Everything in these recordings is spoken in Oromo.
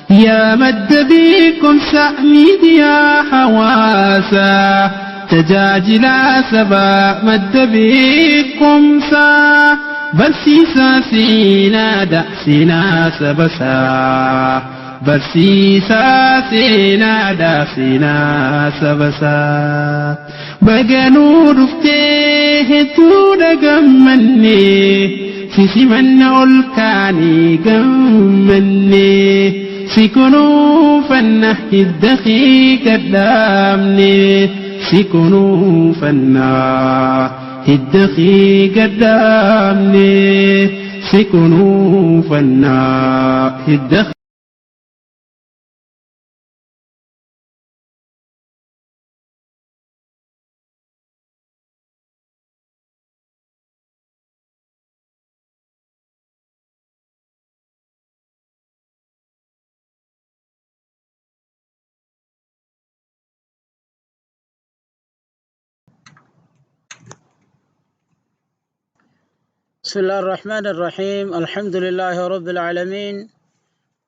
Yaa madda beekumsa miidiyaa hawaasaa tajaajilaa sabaa madda beekumsaa barsiisaa seenaadha seenaa sabasaa barsiisaa seenaadha seenaa sabasaa baganuu dhuftee hedduudha gammannee si simanna ol kaanii gammannee si kunuunfanna hidda kee gadhaabne si kunuunfanna hidda kee gadhaabne si kunuunfanna hidda. بسم الله الرحمن الرحيم، الحمد لله رب العالمين،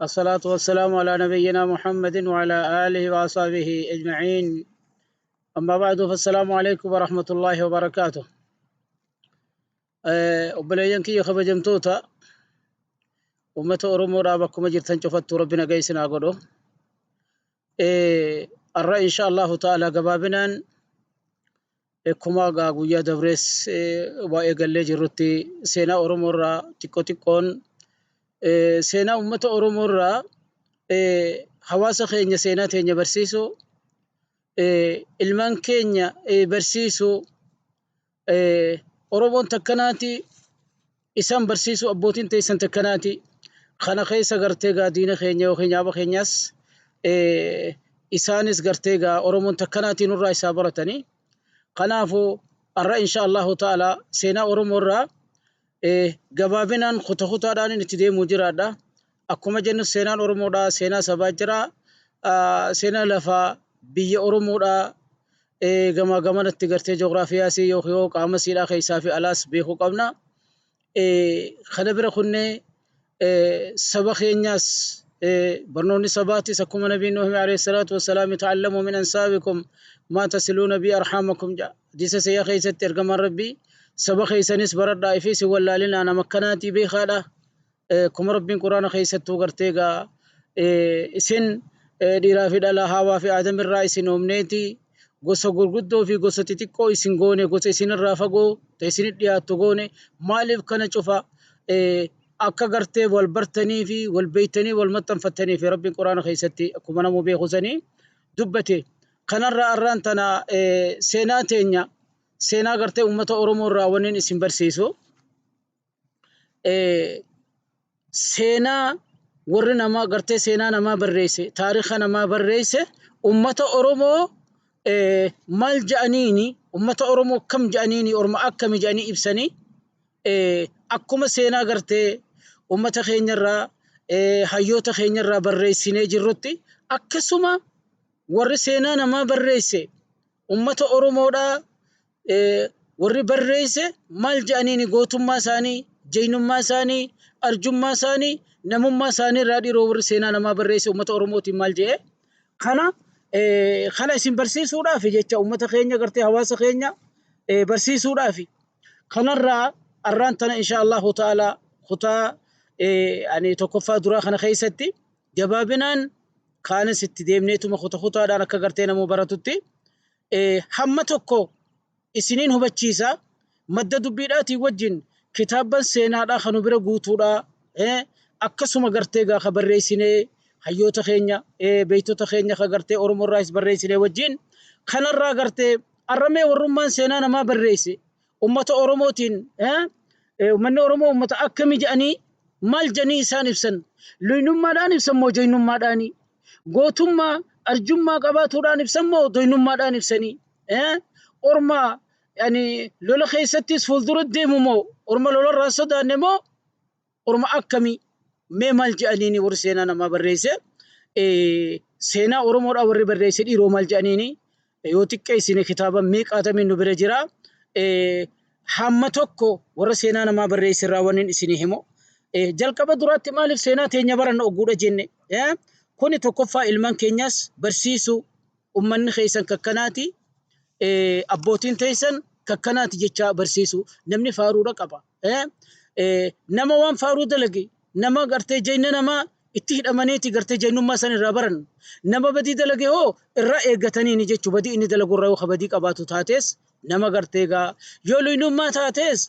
الصلاة والسلام على نبينا محمد وعلى آله وأصحابه أجمعين. أما بعد، فالسلام عليكم ورحمة الله وبركاته. Obboleeyyan kiyya kabajamtoota uummata Oromoodhaa, bakkuma jirtan cufattuu Rabbi nagaa isin haa godhu. Har'a insha Allahu ta'ala gabaabinaan akkuma gaa guyyaa dabrees waa eegallee jirrutti, seenaa Oromoo irraa xiqqoo xiqqoon seenaa uummata Oromoo irraa hawaasa keenya seenaa teenya barsiisuu, ilmaan keenya barsiisuu, Oromoon takkanaati isaan barsiisuu, abbootiin teessan takkanaati. Kana keessa gartee gaa diina keenya yookiin nyaaba keenyaas isaanis gartee gaa Oromoon takkanaatii nurraa isaa baratanii. Kanaafuu har'a insha Allahu ta'ala seenaa Oromoo irraa gabaabinaan kuta kutaadhaan itti deemuu jiraadha. Akkuma jennu, seenaan Oromoodhaa seenaa sabaa jira. Seenaa lafaa biyya Oromoodhaa gamaa gamanatti gartee joogiraafiyaasii yookiin qaama siidhaa keessaa fi alaas beekuu qabna. Kana bira kunnee saba keenyaas barnoonni sabaatis akkuma nabiin nuhi alayhi salaatu wassalaam "تعلموا من أنسابكم ما تصلون به أرحامكم" jedha. Hadiisa sayyaa keessatti ergamaan Rabbii saba keessanis baradhaa fi si wallaalinaa nama akkanaatii beekaadha. Akkuma Rabbiin Quraana keessattuu gartee gaa isin dhiiraa fi dhalaa Haawaa fi Aadam irraa isin uumneeti, gosa gurguddoo fi gosa xixiqqoo isin goone, gosa isinirraa fagoo ta isinit dhiyaattu goone. Maaliif kana cufa? Akka gartee wal bartanii fi wal beeytanii wal maxxanfattanii fi Rabbiin Quraana keessatti akkuma namuu beeku sanii dubbate. Kanarraa arraan tana seenaa teenya, seenaa gartee uummata Oromoo irraa wannin isin barsiisu, seenaa warri namaa gartee seenaa namaa barreesse, taarika namaa barreesse, ummata Oromoo maal ja'aniini, ummata Oromoo kam ja'aniini, orma akkami ja'anii ibsanii, akkuma seenaa gartee ummata keenyarraa hayyoota keenyarraa barreessinee jirrutti, akkasuma warri seenaa namaa barreesse ummata Oromoodhaa warri barreesse maal jedhaniini, gootummaa isaanii, jaynummaa isaanii, arjummaa isaanii, namummaa isaanii irraa dhiiroo warri seenaa namaa barreesse ummata Oromootiin maal jedhe, kana isin barsiisuudhaaf jecha, ummata keenya gartee hawaasa keenya barsiisuudhaaf. Kanarraa arraan tana insha Allahu ta'ala kutaa ani tokkoffaa duraa kana keessatti gabaabinaan kaanis itti deemneetuma kuta kutaadhaan akka gartee namuu baratutti hamma tokko isiniin hubachiisa. Madda dubbiidhaatiin wajjin kitaabban seenaadhaa kan nu bira guutuudha, akkasuma gartee gaa ka barreessinee hayyoota keenya, beektota keenya ka gartee Oromoo irraas barreessinee wajjin, kanarraa gartee arramee warrummaan seenaa namaa barreesse ummata Oromootiin uummanni Oromoo ummata akkamii jedhanii, maal jedhanii isaan ibsan? Luynummaadhaan ibsan moo jaynummaadhaanii? Gootummaa arjummaa qabaatuudhaan ibsan moo doynummaadhaan ibsanii? Orma yani lola keessattis fuuldura deemu moo orma lolarraa hin sodaanne moo orma akkamii? Mee maal jedhaniini warri seenaa namaa barreesse, seenaa Oromoodhaa warri barreesse dhiiroo maal jedhaniini? Yoo xiqqeessine kitaaba meeqaatamiin nu bira jira. Hamma tokko warra seenaa namaa barreesse irraa wannin isinii himu. Jalqaba duraatti maaliif seenaa teenya baranna ogguudha jenne? Kuni tokkoffaa ilmaan keenyas barsiisuu ummanni keessan kakkanaati abbootiin teessan kakkanaati jechaa barsiisuu namni faaruudha qaba. Nama waan faaruu dalage nama gartee jayna namaa itti hidhamaniiti gartee jaynummaa san irraa baran. Nama badii dalage hoo irraa eeggataniini jechuu badii inni dalagu irraa yoo ka badii qabaatu taates nama gartee gaa yoo luynummaa taates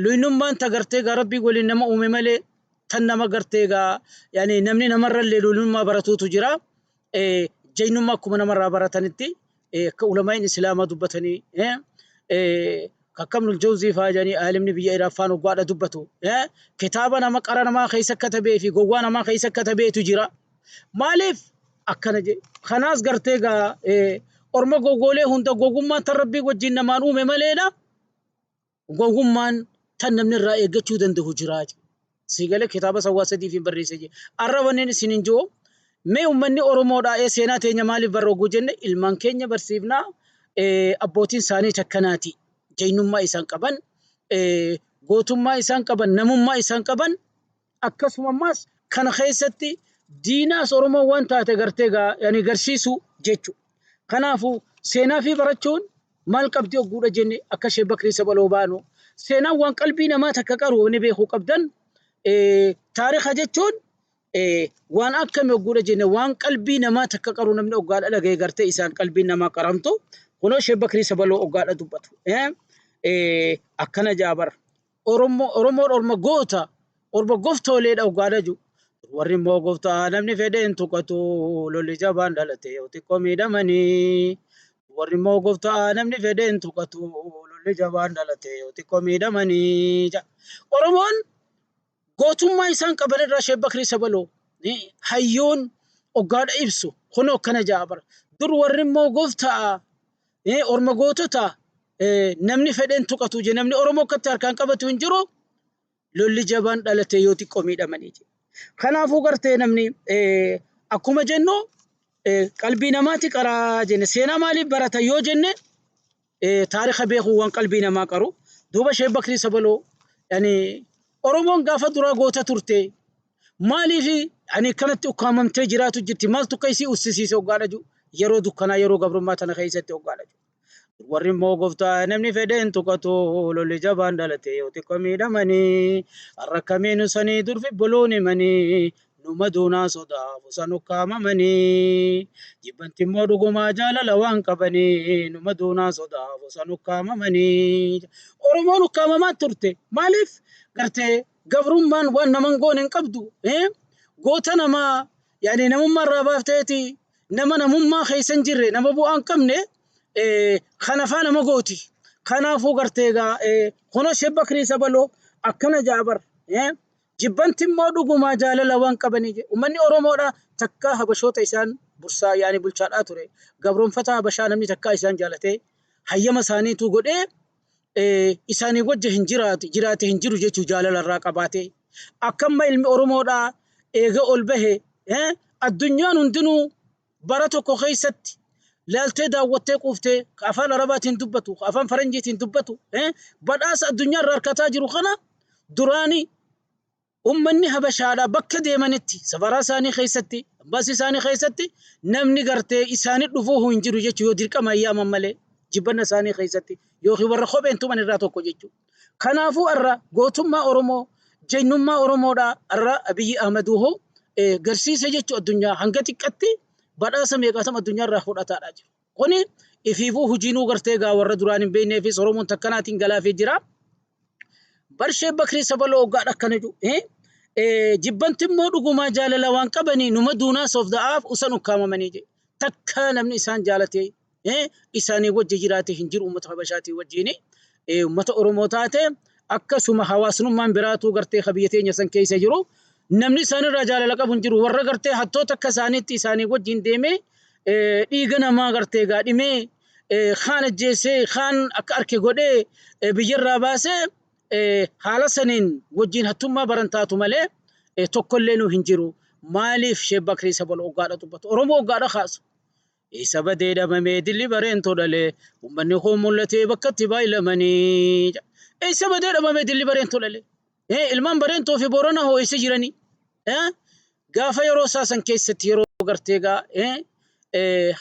luynummaan ta gartee gaa rabbii waliin nama uume malee tan nama gartee gaa yani namni namarrallee luynummaa baratuutu jira. Jaynummaa akkuma namarraa baratanitti akka ulamaa'iin islaamaa dubbatanii kakkamnul jawzii faa jedhanii aalimni biyya Iraaq faan hoggaadha dubbatu. Kitaaba nama qara namaa keessa katabee fi gowwaa namaa keessa katabeetu jira. Maaliif akkana jedhe? Kanaas gartee gaa orma goggoolee hunda gogummaan tan rabbii wajjin namaan uume maleedha. Gowwummaan tan namni irraa eeggachuu danda'u jiraa jedhe. Sii galee kitaaba san waa sadiif hin barreesse jedhe. Arra wanneen isin hin jiru mee ummanni Oromoodhaa ee seenaa teenya maaliif barra hogguu jenne ilmaan keenya barsiifnaa abbootiin isaanii takkanaati. Jaynummaa isaan qaban, gootummaa isaan qaban, namummaa isaan qaban akkasuma ammaas kana keessatti diinaas Oromoon waan taate gartee gaa yani garsiisuu jechu. Kanaafuu seenaa fi barachuun maal qabdi ogguudha jenne akka Sheek Bakrii Sabaloo baanu seenaan waan qalbii namaa takka qaru wanni beekuu qabdan taarika jechuun waan akkami ogguudha jenne waan qalbii namaa takka qaru namni oggaadha dhagaye gartee isaan qalbiin namaa qaramtu kunoo Sheek Bakrii Sabaloo oggaadha dubbatu. Akkana jaabar. Oromoo Oromoon orma goota orma goftooleedha oggaadha jiru. Warri immoo gooftaa namni fedhe hin tuqatu lolli jabaan dhalate yoo xiqqoo miidhamanii. Warri immoo gooftaa namni fedhe hin tuqatu lolli jabaan dhalate yoo xiqqoo miidhamanii. Oromoon gootummaa isaan qaban irraa Sheek Bakrii Sabaloo hayyuun oggaadha ibsu kunoo akkana ja'a bara. Dur warri immoo gooftaa orma gootota namni fedheen tuqatu je namni Oromoo akkatti harkaan qabatu hin jiru lolli jabaan dhalate yoo xiqqoo miidhamanii je. Kanaafuu gartee namni akkuma jennu qalbii namaati qaraa jenne seenaa maaliif barata yoo jenne taarika beekuu waan qalbii namaa qaru duuba Sheek Bakrii Sabaloo yani Oromoon gaafa duraa goota turte maaliif ani kanatti ukkaamamtee jiraatu jirti maaltu akka isii ussisiise hoggaadha jiru yeroo dukkanaa yeroo gabrummaa tana keessatti hoggaadha jiru. Warri immoo gooftaa namni fedheen tuqatu lolli jabaan dhalate yoo xiqqoo miidhamanii har'a kamiin sanii durfi buluun himanii numa duunaa sodaaf san ukkaamamanii jibbanti immoo dhugumaa jaalala waan qabanii numa duunaa sodaaf san ukkaamamanii. Oromoon ukkaamamaa turte maaliif gartee gabrummaan waan naman goone hin qabdu goota namaa yaani namummaa irraa baafteeti nama namummaa keessa hin jirre nama bu'aa hin qabne kana faa nama gooti. Kanaafuu gartee egaa kunoo Sheek Bakrii Sabaloo akkana ja'a bar. Jibbanti immoo dhugumaa jaalala waan qabanii jedhe. Uummanni Oromoodha takkaa habashoota isaan bursaa yaani bulchaadhaa ture. Gabroonfataa habashaa namni takkaa isaan jaalatee hayyama isaaniitu godhee isaanii wajji hin jiraatu jiraate hin jiru jechuu jaalala irraa qabaate. Akkamma ilmi Oromoodhaa eega ol bahe addunyaan hundinuu bara tokko keessatti laaltee daawwattee quuftee ka afaan Arabaatiin dubbatu ka afaan Faranjiitiin dubbatu badhaasa addunyaa irraa harkataa jiru kana duraani ummanni Habashaadhaa bakka deemanitti safaraa isaanii keessatti ambaasii isaanii keessatti namni gartee isaanii dhufuu hin jiru jechuu yoo dirqama ayyaaman malee jibbanna isaanii keessatti yookiin warra kopheen tuman irraa tokko jechuudha. Kanaafuu har'a gootummaa Oromoo jennummaa Oromoodhaa har'a Abiyyi Ahmaduu hoo garsiise jechuu addunyaa hanga xiqqatti badhaasa meeqaatam addunyaa irraa fudhataadhaa jiru. Kuni ifiifuu hojiinuu gartee gaa warra duraan hin beekneefis Oromoon takkanaatiin galaafii jira. Barshee Bakrii Sabaloo hoggaadha akkana jiru. Jibbanti immoo dhugumaa jaalala waan qabanii numa duunaa soofda'aaf usan ukkaamamanii jedhe. Takkaa namni isaan jaalatee isaanii wajji jiraate hin jiru uummata Habashaatii wajjiini. Uummata Oromoo taate akkasuma hawaasnummaan biraatuu gartee ka biyya teenya san keessa jiru namni isaanirraa jaalala qabu hin jiru. Warra gartee hattoota akka isaaniitti isaanii wajjin deemee dhiiga namaa gartee gaadhimee kaan ajjeesee kaan akka arke godhee biyyarraa baasee haala saniin wajjin hattummaa baran taatu malee tokkollee nu hin jiru. Maaliif Sheek Bakrii Sabaloo hoggaadha dubbatu? Oromoo hoggaadha kaasu. Eessa badee dhabamee dilli bareentoo dhalee uummanni koo mul'atee bakkatti baay'ilamanii. Eessa badee dhabamee dilli bareentoo dhalee? Ilmaan bareentoo fi Booranaa hoo eessa jiranii? Gaafa yeroo isaa san keessatti yeroo. Gartee gaa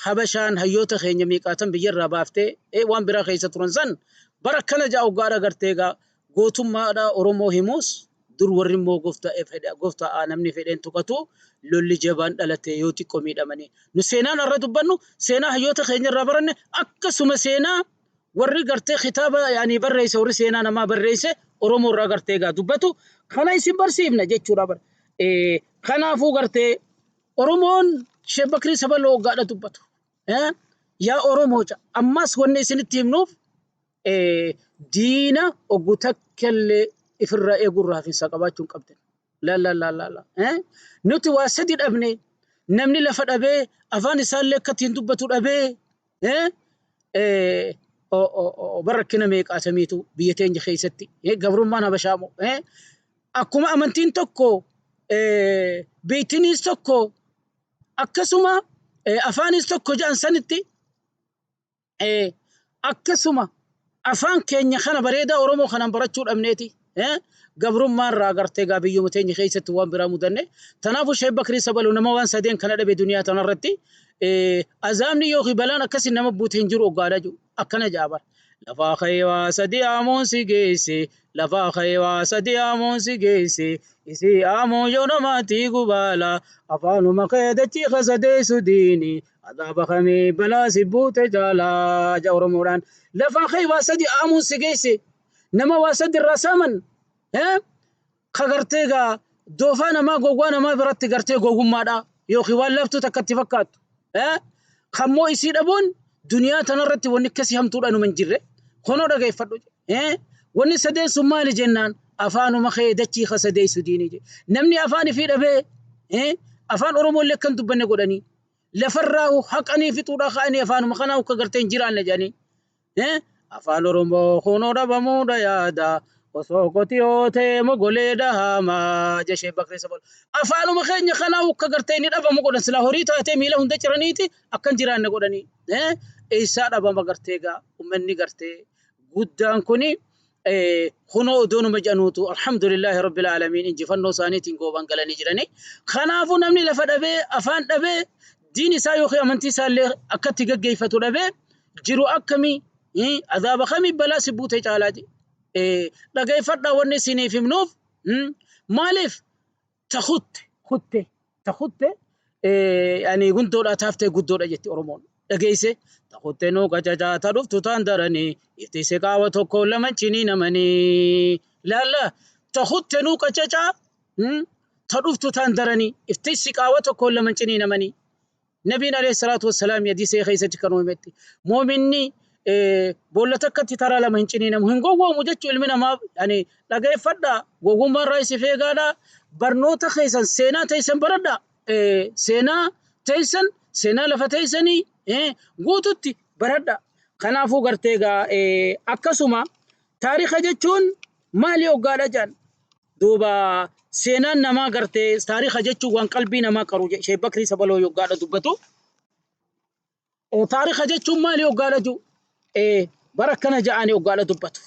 Habashaan hayyoota keenya meeqaatan biyyarraa baaftee waan biraa keessa turan san bara akkana ja'a hoggaadha. Gartee gaa gootummaadha Oromoo himuus dur warri immoo gooftaa namni fedheen tuqatu lolli jabaan dhalate yoo xiqqoo miidhamanii. Nu seenaan irra dubbannu seenaa hayyoota keenya irraa baranne, akkasuma seenaa warri gartee kitaaba yaani barreesse, warri seenaa namaa barreesse Oromoo irraa gartee gaa dubbatu kana isin barsiifna jechuudha bara. Kanaafuu gartee Oromoon Sheek Bakrii Sabaloo hoggaadha dubbatu. Yaa Oromoo, ammas wanni isinitti himnuuf diina oggu takkallee ifirraa eeguurraa hafinsa qabaachuu hin qabdan. La la la la la. Nuti waa sadi dhabne. Namni lafa dhabee, afaan isaallee akka ittiin dubbatu dhabee, bara rakkina meeqaatamiitu biyya teenya keessatti gabrummaan Habashaa moo akkuma amantiin tokko, beeytiniis tokko, akkasuma afaanis tokko jedhan sanitti, akkasuma afaan keenya kana bareedaa Oromoo kanaan barachuu dhabneeti gabrummaan irraa gartee gaa biyyuma teenya keessatti waan biraa mudanne. Tanaafuu Sheek Bakrii Sabaluu nama waan sadeen kana dhabe duniyaa tanarratti azaabni yookiin balaan akkasii nama buute hin jiru oggaadha jiru akkana jaabar. Lafaa ka'ee waa sadi aamuun si geesse, lafaa ka'ee waa sadi aamuun si geesse, isii aamuu yoo namaatti gubaala, afaanuma kee dachii kasadeessu diini, azaaba kamii balaa si buute caalaa ja Oromoodhaan. Lafaa ka'ee waa sadi aamuun si geesse, nama waa sadi irraa saaman ka gartee gaa doofaa namaa gowwaa namaa biratti gartee gowwummaadha yookiin waan laaftuu takkatti fakkaattu. Kammoo isii dhabuun duniyaa tanarratti wanni akkasii hamtuudha numa hin jirre. Kunoo dhageeffadhu. Wanni sadeen sun maali jennaan, afaanuma kee dachii ka sadeessu diinii jedhe. Namni afaan ifii dhabee, afaan Oromoo illee akkan dubbanne godhanii, lafarraa haqanii fixuudhaa ka'anii, afaanuma kanaa akka gartee hin jiraanne jedhanii. Afaan Oromoo kunoo dhabamuudha yaada osoo qotiyoo ta'e mogolee dhahamaa jeshee Bakrii Sabal. Afaanuma keenya kanaa akka gartee inni dhabamu godhan, silaa horii taatee miila hunda ciraniiti akka hin jiraanne godhanii. Eessaa dhabama gartee gaa uummanni gartee guddaan kuni kunoo odoonuma jedhanuutu, alhamdulillaahi rabbil aalamiin, injifannoo isaaniitiin goobaan galanii jiranii. Kanaafuu namni lafa dhabee, afaan dhabee, diin isaa yookiin amantii isaa illee akkatti gaggeeffatu dhabee jiru akkamii azaaba kamii balaa si buute caalaa jedhe. Dhageeffadhaa, wanni isiniif himnuuf maaliif takutte kutte takutte ani gundoodhaa taaftee guddoodha jetti Oromoon. Dhageesse takutte nuu qacacaa ta dhuftu taan daranii iftise qaawa tokko lama chinii namanii laalla takutte nuu qacacaa ta dhuftu taan daranii iftisi qaawa tokko lama cinii namanii. Nabiin alayhi salaatu wassalaam hadiisee keessatti kan himetti moominni boolla takkatti taraa lama hin ciniinamu, hin gowwoomu jechuu ilmi namaa. Yani dhageeffadhaa, gowwummaa irraa isif eegaadhaa, barnoota keessan, seenaa teessan baradhaa, seenaa teessan, seenaa lafa teessanii guututti baradhaa. Kanaafuu gartee gaa akkasuma taarika jechuun maali hoggaadha jedhan, duuba seenaan namaa gartee taarika jechuun waan qalbii namaa qaru. Sheek Bakrii Sabaloo yoggaadha dubbatu. Taarika jechuun maali hoggaadha jiru bara akkana ja'anii hoggaadha dubbatu.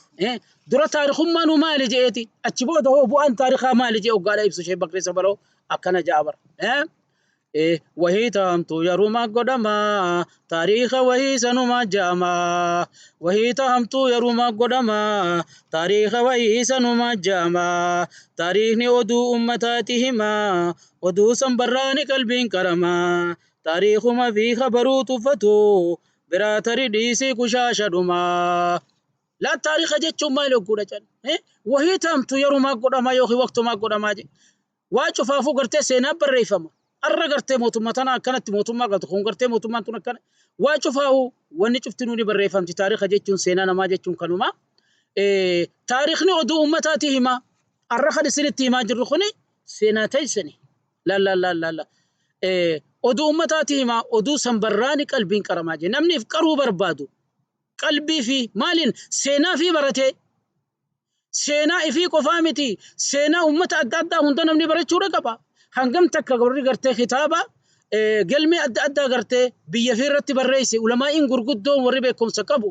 Dura taarikummaa nu maali je'eeti, achi booda hoo bu'aan taarikaa maali je'e hoggaadha ibsu Sheek Bakrii Sabaloo akkana ja'a bara. Wahii tahamtu yeruma godhama, taariika wahii sanuma ja'ama. Wahii tahamtu yeruma godhama, taariika wahii sanuma ja'ama. Taariikni oduu ummataati hima, oduu san barraani qalbiin qarama. Taariikuma fi kabaruu tuffatu biraa tari dhiisii kushaasha dhuma. Laa, taariika jechuun maali hogguudha jedhan, wahii tahamtu yeruma godhama yookiin waqtumaa godhamaa jedhe. Waa cufaafuu gartee seenaa barreeffama. Arra gartee mootummaa tana akkanatti mootummaa qabdu kun, gartee mootummaan tun akkana, waa cufaa'u wanni cuftinuu ni barreeffamti. Taariika jechuun, seenaa namaa jechuun kanuma. Taariikni oduu uummataati hima. Arra kan isinitti himaa jirru kuni seenaa teessani. La la la la. Oduu uummataati hima, oduu san barraani qalbiin qaramaa jira. Namni if qaruu barbaadu qalbii fi maaliin seenaa fi baratee, seenaa ifii qofaa miti, seenaa uummata adda addaa hunda namni barachuudha qaba. Hangam takka warri gartee kitaaba galmee adda addaa gartee biyya fi irratti barreesse, ulamaa'iin gurguddoon warri beekumsa qabu.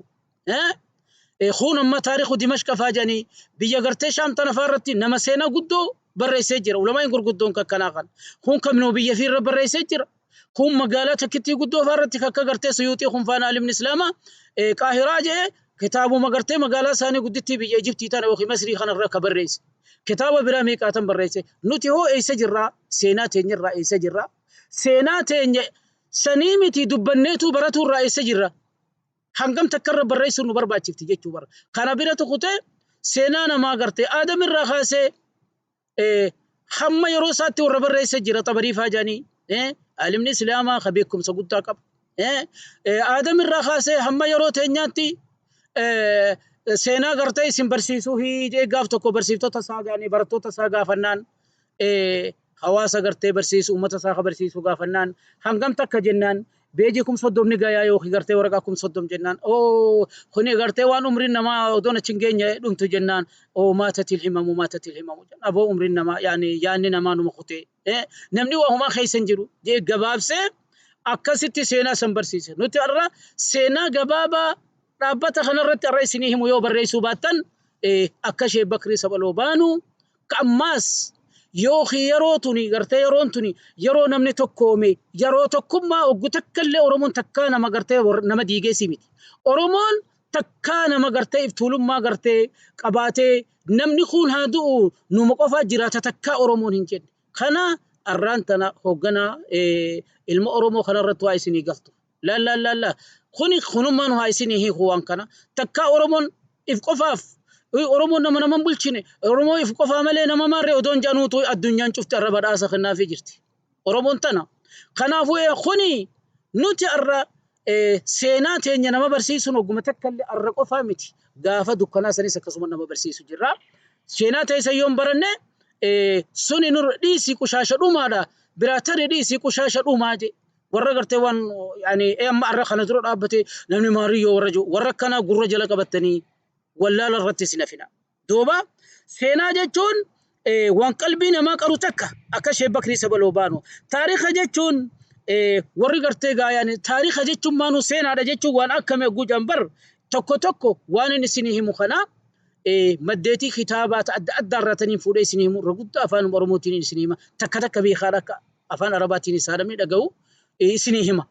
Kun amma taariku Dimashqa faa jedhanii biyya gartee Shaam tana faa irratti nama seenaa guddoo barreessee jira. Ulamaa'iin gurguddoon kakkanaa kan. Kun kamnuu biyya fi irra barreessee jira. Kun magaalaa takkittii guddoo fa'aa irratti akka gartee Suyuuxii kun faana alimni Islaamaa Qaahiraa jedhee kitaabuma gartee magaalaa isaanii guddittii biyya Ijiptii tana yookiin Masrii kana irra akka barreesse. Kitaaba biraa meeqaatan barreesse. Nuti hoo eessa jirraa? Seenaa teenya irraa eessa jirraa? Seenaa teenya sanii miti dubbanneetuu baratuu irraa eessa jirra? Hangam takka irra barreessuun nu barbaachifti jechuu bara. Kana bira tukutee seenaa namaa gartee Aadam irraa kaasee hamma yeroo isaatti warra barreesse jira Xabarii faa jedhanii alimni Islaamaa ka beekumsa guddaa qabu. Aadam irraa kaasee hamma yeroo teenyaatti seenaa gartee isin barsiisuu fi gaaf tokko barsiiftota isaa jedhanii barattoota isaa gaafannaan hawaasa gartee barsiisu uummata isaa ka barsiisu gaafannaan hangam takka jennaan beejii 30,000 gayaa yookiin gartee waraqaa 30,000 jennaan oo kuni gartee waan umriin namaa odoon achi hin geenye dhumtu jennaan oo maatatil himamu maatatil himamu aboo umriin namaa yaani yaanni namaa numa kutee namni waa humaa keessa hin jiru jee gabaabsee akkasitti seenaa san barsiise. Nuti har'a seenaa gabaabaa dhaabbata kanarratti har'a isinii himu yoo barreessuu baattan akka Sheek Bakrii Saphaloo baanu ammaas yookiin yeroo tuni gartee yeroon tuni yeroo namni tokkoome yeroo tokkummaa oggu takka illee Oromoon takkaa nama gartee nama diigeessi miti. Oromoon takkaa nama gartee iftuulummaa gartee qabaatee namni kun haa du'u numa qofaa jiraata takkaa Oromoon hin jenne. Kana arraan tana hoogganaa ilma Oromoo kanarratti waa isinii galtu. La la la la kuni kunummaan haa isinii hiiku waan kana. Takkaa Oromoon if qofaaf Oromoon nama nama hin bulchine Oromoo if qofaa malee nama maarree odoon jedhanuutu addunyaan cufti arra badhaasa kennaafii jirti. Oromoon tana. Kanaafuu kuni nuti arra seenaa teenya nama barsiisuun ogguma takka illee arra qofaa miti. Gaafa dukkanaa sanis akkasuma nama barsiisu jirra. Seenaa teessa yoon baranne suni nurra dhiisii qushaasha dhumaadha. Biraa tari dhiisii qushaasha dhumaa je. Warra gartee waan yaani amma arra kana dura dhaabbatee namni maariyyoo warra jiru warra akkanaa gurra jala qabattanii wallaala irratti isin hafina. Duuba seenaa jechuun waan qalbii namaa qaru takka akka Sheek Bakrii Sabaloo baanu. Taarika jechuun warri gartee gaayaan taarika jechuun maanuu seenaadha jechuun waan akkami guujan bar tokko tokko waan inni isinii himu kana maddeetii kitaabaa adda addaa irraa taniin fuudhee isinii himu irra guddaa afaan Oromootiin isinii hima takka takka beekaadha akka afaan Arabaatiin isaa namni dhaga'u isinii hima.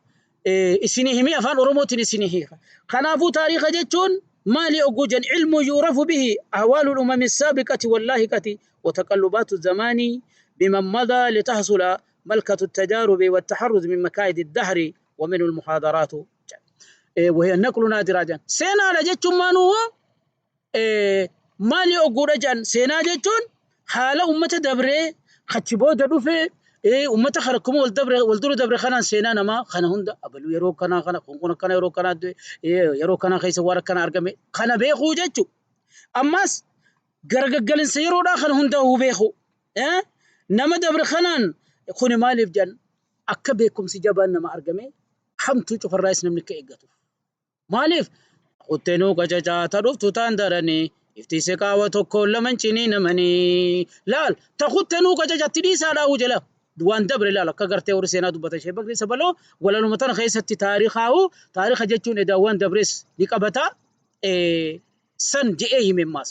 Isinii himee afaan Oromootiin isinii hiika. Kanaafuu taariika jechuun maali ogguu jen ilmu yuurafu bihi ahwaalul umami saabiqati wallaahiqati wataqallubaatu zamaanii biman madaa litahsula malkatu tajaarubi wattaharruz min makaayidi dahri wa minhu almuhaadaraatu wahiya naqlu naadiraa jen. Seenaadha jechuun maanuu maali ogguudha jedhan seenaa jechuun haala ummata dabree achi booda dhufee ummata kana akkuma wal dabre wal dura dabre kanaan seenaa namaa kana hunda abaluu yeroo kanaa kana kun kun akkana yeroo kanaa yeroo kanaa keessa waan akkana argame kana beekuu jechu. Ammas garagaggalinsa yeroodhaa kana hundaa'uu beeku. Nama dabre kanaan kuni maaliif jedhan akka beekumsi jabaan nama argame hamtuu cufarraayis namni akka eeggatuuf. Maaliif? Kutteenuu qacacaa ta dhuftu taan daranii iftiise qaawa tokkoon laman ciniinamanii. Laal ta kuttenuu qacacatti dhiisaa dhaa'uu jala waan dabre laal akka gartee warri seenaa dubbatan Sheek Bakrii Sabaloo walaluma tana keessatti taarikaa'u taarika jechuun edaa waan dabres ni qabata san je'ee hime maas.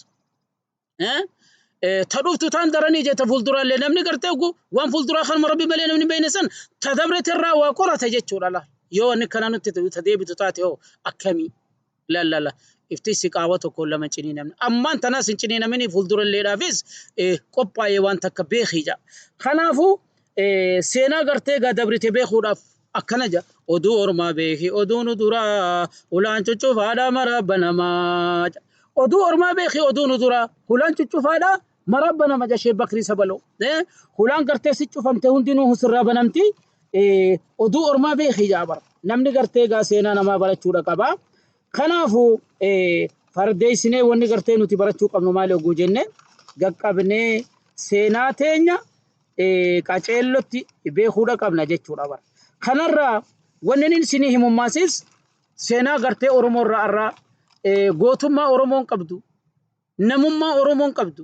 Ta dhuftu taan daranii jee ta fuulduraallee namni gartee ogu waan fuulduraa kanuma rabbi malee namni hin beekne san ta dabrete irraa waa qorata jechuudha laal yoo wanni kana nutti ta deebitu taate hoo akkamii laal laala ifti si qaawa tokko lama ciniinamne ammaan tanaas hin ciniinamini fuulduralleedhaafis qophaa'ee waan takka beekii jaa kanaafuu seenaa gartee gaa dabrite beekuudhaaf akkana jaa oduu ormaa beeki oduu nu duraa ulaan cuccufaadha mara banamaa jaa. Oduu ormaa beeki oduu nu duraa hulaan cuccufaadha maraa banama ja Sheek Bakrii Sabaloo. Hulaan gartee si cufamte hundinuu sirraa banamti. Oduu ormaa beeki jaa bara. Namni gartee gaa seenaa namaa barachuudha qaba. Kanaafuu fardeessinee wanni gartee nuti barachuu qabnu maali oguu jenne gaqqabnee seenaa teenya qaceellotti beekuudha qabna jechuudha bara. Kanarraa wanni inni isinii himummaasis seenaa gartee Oromoo irraa irraa gootummaa Oromoon qabdu, namummaa Oromoon qabdu,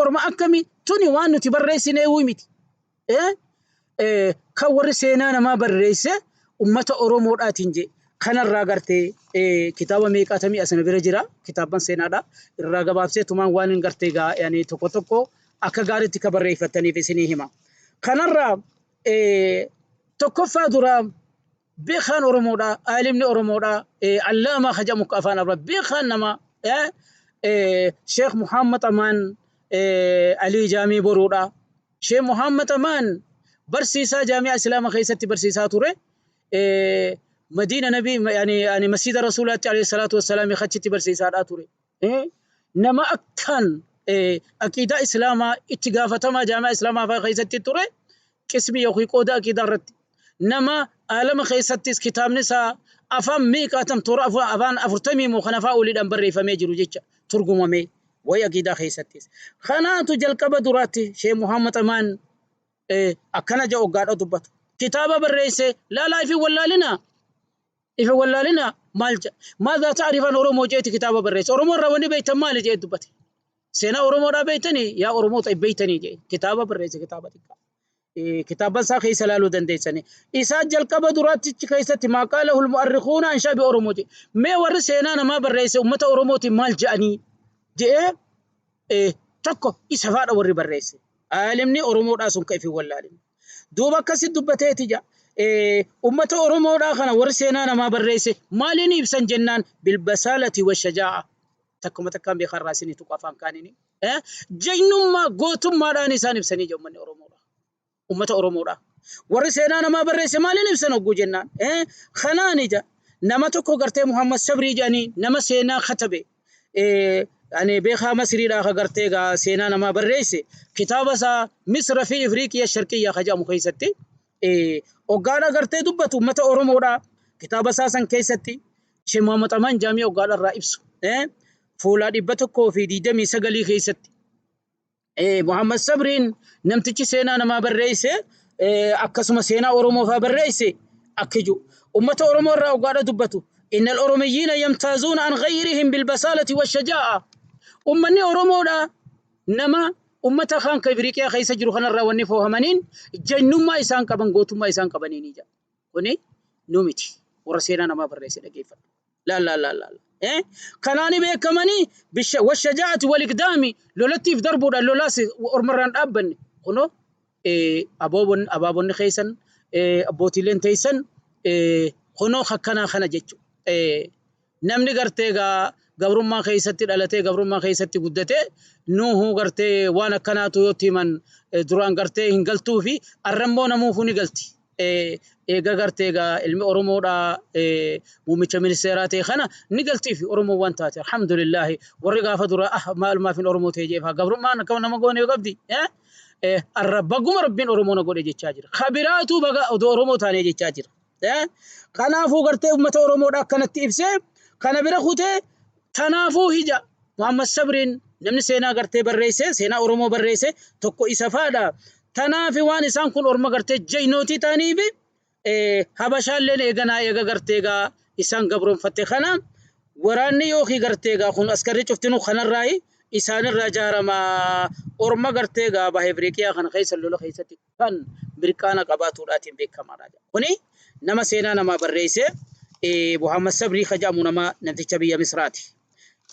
orma akkamii tuni waan nuti barreessinee miti. Kan warri seenaa namaa barreesse ummata Oromoodhaatiin jee kanarraa gartee kitaaba meeqaatamii asina bira jira kitaabban seenaadha irraa gabaabsee tumaan waan hin gartee gaa yani tokko tokko akka gaariitti ka barreeffattaniif isinii hima. Kanarraa Tokkoffaa duraa beekaan Oromoodha, aalimni Oromoodha, allaamaa kajamu afaan Arabaa beekaan nama Sheekh Muhammad Amaan Alii Jaamii Boruudha. Sheekh Muhammad Amaan barsiisaa jaami'a Islaama keessatti barsiisaa ture. Madiina Nabii yani masjida Rasuulaatti alayhi salaatu wassalaam achitti barsiisaadhaa ture. Nama akkaan aqiidaa Islaamaa itti gaafatamaa jaami'a Islaamaa fa'aa keessatti ture. Qismii yookiin qooda aqiidaa irratti. Nama aalama keessattis kitaabni isaa afaan meeqaatam toora afaan 40 moo kana fa'aa oliidhaan barreeffamee jiru jecha turgumamee waa'ee aqiidaa keessattis. Kanaatu jalqaba duraatti Sheekh Muhammad Amaan akkana jedhu hoggaadha dubbatu. Kitaaba barreesse laalaa ifi wallaalinaa. Ifi wallaalinaa maal jedha? Maadhaa ta'rifan Oromoo jeeti kitaaba barreesse. Oromoo irraa wanni beektan maali jedhee dubbate. Seenaa Oromoodhaa beektanii yaa Oromoota beektanii jedhe kitaaba barreesse kitaaba xiqqaa. Kitaaba isaa keessa ilaaluu dandeessanii. Isaa jalqaba duraattichi keessatti maaqaalahul mu'arrikuuna an sha'bi Oromoo jedhe. Mee warri seenaa namaa barreesse uummata Oromootiin maal jedhanii jedhee tokko isa faadha warri barreesse. Aalimni Oromoodhaa sun ka ifi wallaalin. Duuba akkasi dubbateeti ja. Ummata Oromoodhaa kana warri seenaa namaa barreesse maaliin ibsan jennaan bilbasaalati washajaa'a. Takkuma takkaan beekaa irraa isinii tuqu afaan kaaniini. Jagnummaa gootummaadhaan isaan ibsanii jira uummanni Oromoodha. Uummata Oromoodha. Warri seenaa namaa barreesse maaliin ibsan hogguu jennaan. Kanaan ija nama tokko gartee Muhammad Sabrii jedhanii nama seenaa katabe. Ani beekaa Masriidhaa ka gartee gaa seenaa namaa barreesse kitaaba isaa Misra fi Ifriiqiya Sharqiyyaa ka jedhamu keessatti hoggaadha gartee dubbatu uummata Oromoodha. Kitaaba isaa san keessatti Sheekh Muhammad Amaan Jaamii hoggaadha irraa ibsu. Fuula 129 keessatti. Muhammad Sabriin namtichi seenaa namaa barreesse akkasuma seenaa Oromoo fa'aa barreesse akka jiru. Uummata Oromoo irraa hoggaadha dubbatu. Innal Oromiyyiina yamtaazuuna an ghayrihim bilbasaalati washajaa'a. Uummanni Oromoodha nama uummata kaan ka Ifriiqiyaa keessa jiru kanarraa wanni foohamaniin jagnummaa isaan qaban gootummaa isaan qabaniini jedha. Kuni nu miti. Warra seenaa namaa barreesse dhageeffadhu. Laal laal laal laal. Kanaani beekamanii washajaa'ati walikdaami lolattiif darbuudhaan lolaas ormarraan dhaabbanne. Kunoo abaabonni keessan abbootiileen teessan kunoo akkanaa kana jechuudha. Namni gartee egaa gabrummaa keessatti dhalatee gabrummaa keessatti guddatee nuuhuu gartee waan akkanaatu yoo itti himan duraan gartee hin galtuufi arrammoo namuufuu ni galti. Eega gartee egaa ilmi Oromoodhaa muummicha ministeeraa ta'e kana ni galtiifi Oromoo waan taate alhamdulillaahi warri gaafa dura ah maalumaaf hin Oromoo ta'e jeefaa gabrummaan akkama nama goone yoo qabdi. Arra baguma rabbiin Oromoo na godhe jechaa jira. Kabiraatu baga odoo Oromoo taanee jechaa jira. Kanaafuu gartee uummata Oromoodha akkanatti ibsee kana bira kutee tanaafuu hija Muhammad Sabriin namni seenaa gartee barreesse seenaa Oromoo barreesse tokko isa faadha. Tanaafi waan isaan kun orma gartee jaynootii ta'aniifi Habashaalleen eeganaa eega gartee egaa isaan gabroonfatte kana waraanni yookiin gartee egaa kun askarri cuftinuu kanarraayi isaanirraa jaarama orma gartee egaa baha Ifriiqiyaa kana keessa lola keessatti kan mirqaana qabaatuudhaatiin beekamaadha. Kuni nama seenaa namaa barreesse Muhammad Sabrii ka jedhamu nama namticha biyya Misraati.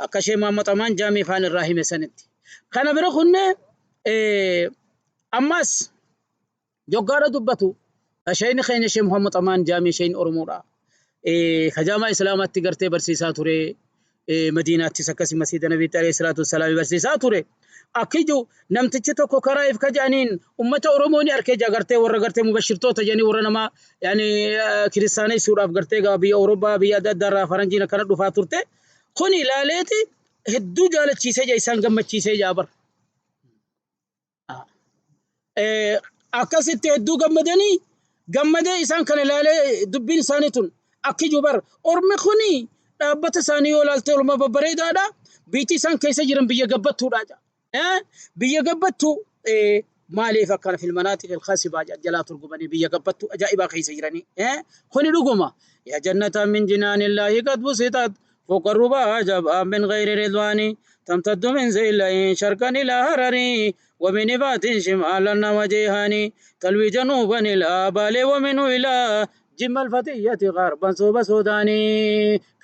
Akka ishee Muhammad Amaan Jaamii faan irraa hime sanitti. Kana bira kunne ammas joggaadha dubbatu shayni keenya ishee Muhammad Amaan Jaamii shayni Oromoodha. Ka jaamaa Islaamaatti gartee barsiisaa ture. Madiinaattis akkasi masiida Nabiitti alayhi salaatu wassalaam barsiisaa ture. Akki jiru namtichi tokko karaa if ka jedhaniin ummata Oromoo ni arkee jira gartee warra gartee mubashirtoota jedhanii warra nama yaani kiristaaneessuudhaaf gartee gaa biyya Awurooppaa biyya adda addaa irraa faranjiin akkana dhufaa turte. Kun ilaaleeti hedduu jaalachiisee jira isaan gammachiisee jira bar. Akkasitti hedduu gammadanii gammadee isaan kana ilaalee dubbiin isaanii tun akki jiru bar ormi kuni dhaabbata isaanii yoo ilaalte orma babbareedaadha biitti isaan keessa jiran biyya gabbattuudha jedha. Biyya gabbattuu maaliif akkana filmanaati ilkaasibaa jalaa turgumanii biyya gabbattuu ajaa'ibaa keessa jiranii kuni dhuguma yaa jannata min jinaanillaahi qad busitat فوق الربا جبا من غير رضوان تمتد من زيلين شرقا إلى هرري ومن بات شمالا وجيهان تلوي جنوبا إلى بالي ومنه إلى جم الفتية غربا صوب سوداني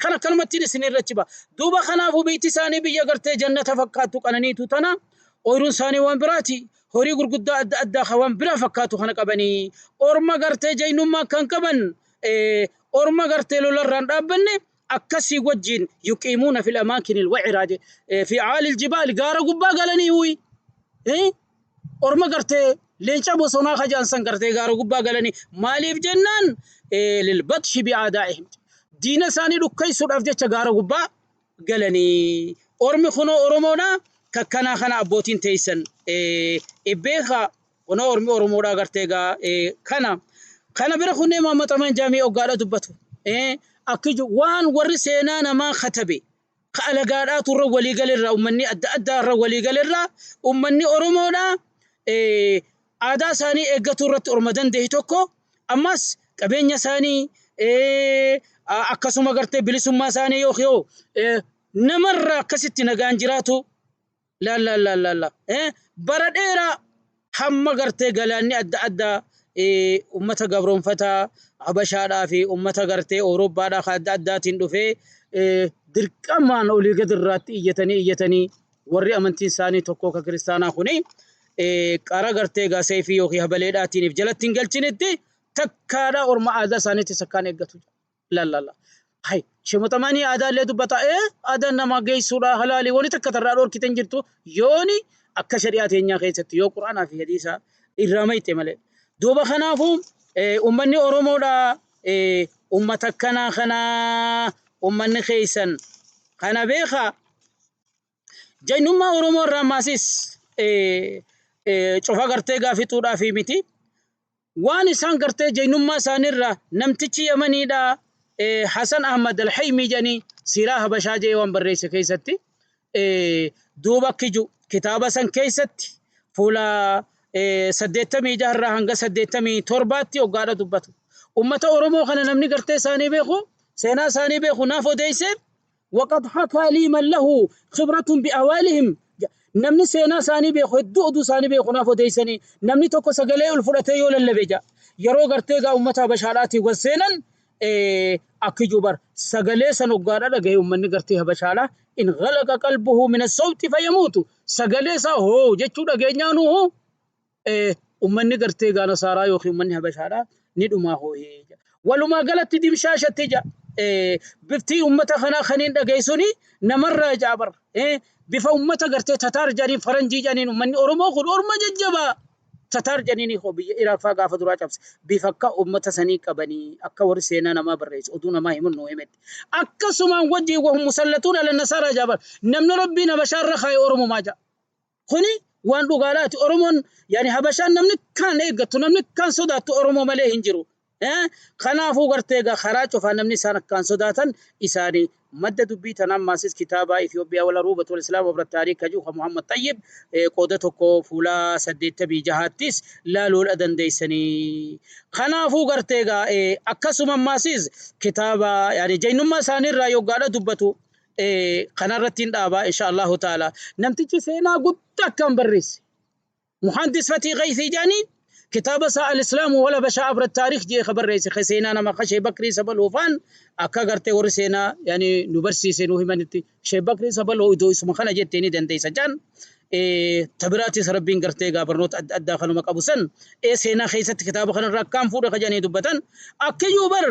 خنا كلمة سنين رتبا دوبا خنافو بيتي ساني بيا قرتي جنة فكاتو قنانيتو تنا Ooyiruun isaanii waan biraati. Horii gurguddaa adda addaa kan waan biraa fakkaatu kana qabanii. Orma gartee jaynummaa kan qaban orma gartee lolarraan dhaabbanne akkasii wajjin yuqiimuuna fil amaakinil waciraa fi caalil jibaal gaara gubbaa galanii huyi. Orma gartee leenca bosonaa kajaan san gartee gaara gubbaa galanii maaliif jennaan lilbatshi bi'aadaa'ihim diina isaanii dhukkaysuudhaaf jecha gaara gubbaa galanii. Ormi kunoo Oromoodha kakkanaa kana abbootiin teessan beekaa kunoo ormi Oromoodha gartee gaa kana kana bira kunneen Muhammad Amaan Jaamii oggaadha dubbatu akki waan warri seenaa namaa katabe ka alagaadhaatu irra walii galerraa ummanni adda addaa irra walii galerraa ummanni Oromoodha aadaa isaanii eeggatuu irratti orma danda'e tokko ammas qabeenya isaanii akkasuma gartee bilisummaa isaanii yookiin namarraa akkasitti nagaan jiraatu laal laal laal laal bara dheeraa hamma gartee galaanni adda addaa ummata gabroonfataa Habashaadhaa fi ummata gartee Awurooppaadhaa kan adda addaatiin dhufee dirqamaan olii gad irraatti iyyatanii iyyatanii warri amantiin isaanii tokko ka kiristaanaa kuni qara gartee gaa seefii yookiin habaleedhaatiiniif jalatti hin galchinitti takkaadhaa orma aadaa isaaniitti sakkaan eeggatu. Laal laal. Hay shimoxamanii aadaa illee dubbata aadaan namaa geessuudha halaalii wani takka tarraa dhorkite hin jirtu yooni akka shari'aa teenyaa keessatti yoo quraanaa fi hadiisa irraa mayxe malee. Duuba kanaafuu ummanni Oromoodha ummata akkanaa kanaa ummanni keessan kana beekaa. Jaynummaa Oromoo irraa maasis cufa gartee gaafixuudhaaf miti. Waan isaan gartee jaynummaa isaaniirraa namtichi Yamaniidha Hasan Ahmad Alhaymii jedhanii siiraa Habashaa jedhee waan barreesse keessatti duuba akki jiru kitaaba san keessatti fuula 86 irraa hanga 87tti hoggaadha dubbatu. Ummata Oromoo kana namni gartee isaanii beeku seenaa isaanii beeku naaf odeesse waqad hakaa lii man lahu khibratun bi'awaalihim namni seenaa isaanii beeku hedduu oduu isaanii beeku naaf odeessanii namni tokko sagalee ol fudhatee yoo lallabe ja'a yeroo gartee gaa ummata Habashaadhaatiin wal seenan akki jubar sagalee san hoggaadha dhagahe ummanni gartee Habashaadha in ghalaqa qalbuhu min as-sawti fayamuutu sagalee isaa hoo jechuu dhageenyaanuu ummanni gartee gaa nasaaraa yookiin ummanni Habashaadha ni dhumaa hoohee. Walumaa galatti dimshaashatti ja bifti ummata kanaa kaniin dhageessuni namarraa ja'a bar bifa ummata gartee Tataar jedhaniin faranjii jedhaniin ummanni Oromoo kun orma jajjabaa Tataar jedhaniin hoo biyya Iraaq faa gaafa duraa cabse bifa akka ummata sanii qabanii akka warri seenaa namaa barreessu oduu namaa himun nuu himetti. Akkasumaan wajjin wahum musallatuun ala nasaaraa ja'a bar namni Rabbiin Habashaarra kaaye Oromumaa ja'a. Kuni waan dhugaadhaati. Oromoon yaani Habashaan namni kaan eeggattu namni kaan sodaattu Oromoo malee hin jiru. Kanaafuu gartee egaa karaa cufaa namni isaan akkaan sodaatan isaanii madda dubbii tanaan maasis kitaaba Itoophiyaa wal aruubatu wal islaam wabra taariik kajuu kan Muhammad Xayyib qooda tokko fuula 86ttis laaluudha dandeessanii. Kanaafuu gartee egaa akkasuma maasis kitaaba yaani jaynummaa isaaniirraa yoggaadha dubbatu kanarratti hin dhaaba insha Allahu ta'ala. Namtichi seenaa guddaa akkaan barreesse. Muhandis Fatii Gayfii jedhanii kitaaba isaa Al-Islaamu wal Habashaa Abra Taariikh jedhee ka barreesse ka seenaa nama ka Sheekh Bakrii Sabaloo faan akka gartee warri seenaa yaani nu barsiise nu himanitti Sheekh Bakrii Sabaloo idoo isuma kana jettee ni dandeessa jedhan. Tabiraatis Rabbiin gartee egaa barnoota adda addaa kanuma qabu san seenaa keessatti kitaaba kanarraa akkaan fuudhe ka jedhanii dubbatan. Akkiyyuu bar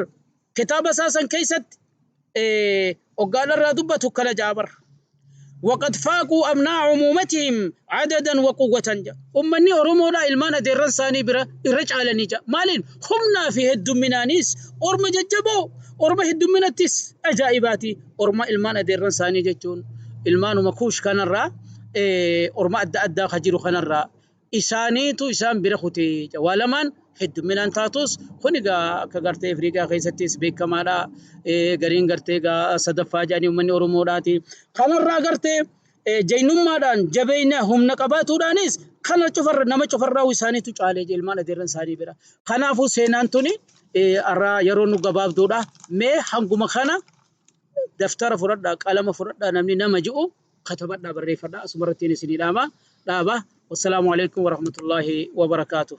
kitaaba isaa san keessatti hoggaadharraa dubbatu kana ja'a bar. Waqad faaquu abnaa umuumatihim cadadan wa quwwatan ja'a. Ummanni Oromoodhaa ilmaan adeerran isaanii bira irra caalanii ja'a. Maaliin humnaa fi heddumminaanis orma jajjaboo orma heddumminattis ajaa'ibaati. Orma ilmaan adeerran isaanii jechuun ilmaanuma kuush kanarraa orma adda addaa ka jiru kanarraa isaaniitu isaan bira kute. Waa lamaan heddumminaan taatus kun egaa akka gartee Afrikaa keessattis beekamaadha. Gariin gartee egaa sadaffaa jedhanii uummanni Oromoodhaati. Kanarraa gartee jaynummaadhaan jabeenya humna qabaatuudhaanis kana cufarra nama cufarraa isaaniitu caalee ilmaan adeerran isaanii bira. Kanaafuu seenaan tuni har'aa yeroo nu gabaabduudha. Mee hanguma kana daftara fudhadhaa qalama fudhadhaa namni nama ji'u katabadhaa barreeffadhaa asumarrattiin isinii dhaama dhaaba. Wassalaamu alaikum warahmatullaahi wabarakaatuh.